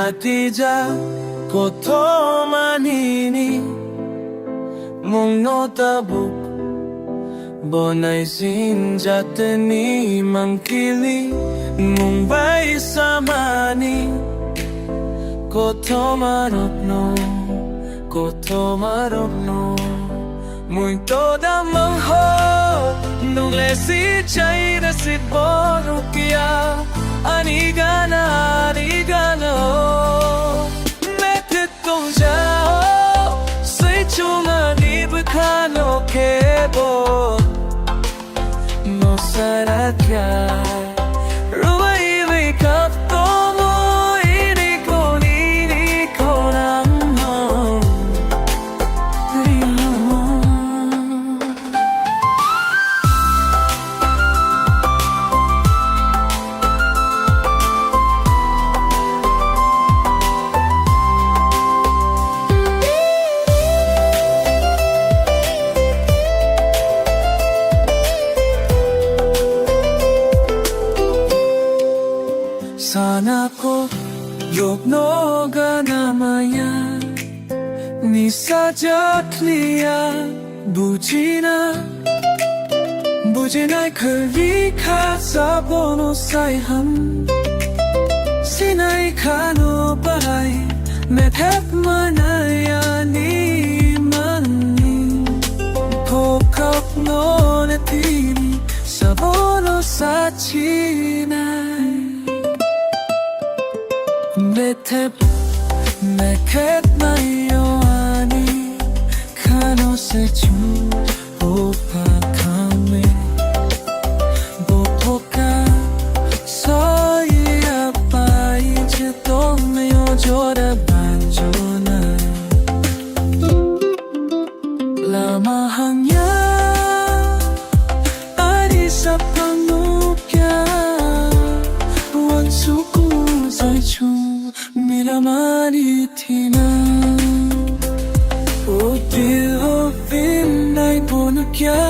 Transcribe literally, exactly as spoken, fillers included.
Atija kothoma nini mungno tabuk bo naisinjatani mangkili mung bai samani kothoma rokno, kothoma rokno. Muito da mangho, nungle si chaira si borukia, ani gana, ani gana. Mete tong jao, sui chunga ni bkhano kebo. No saratia, rubai bai kap tomo, ini koni, ini konang no. Sana ko yok no gana maya. Nisa jatliya bujina, bujinai khali kha sabono sai ham. Sinai khano parai, methep manaya ni mani. Kokap no ne tini, sabono sachinai. Methep, mekhet mayo ani, khano se chu, opa khame. Bopoka, soya pai je tome yo jora banjona. Lama hangya, ari sapang nukya, wan suku zaichu, milamani thina. O dil o vin nai bonukya.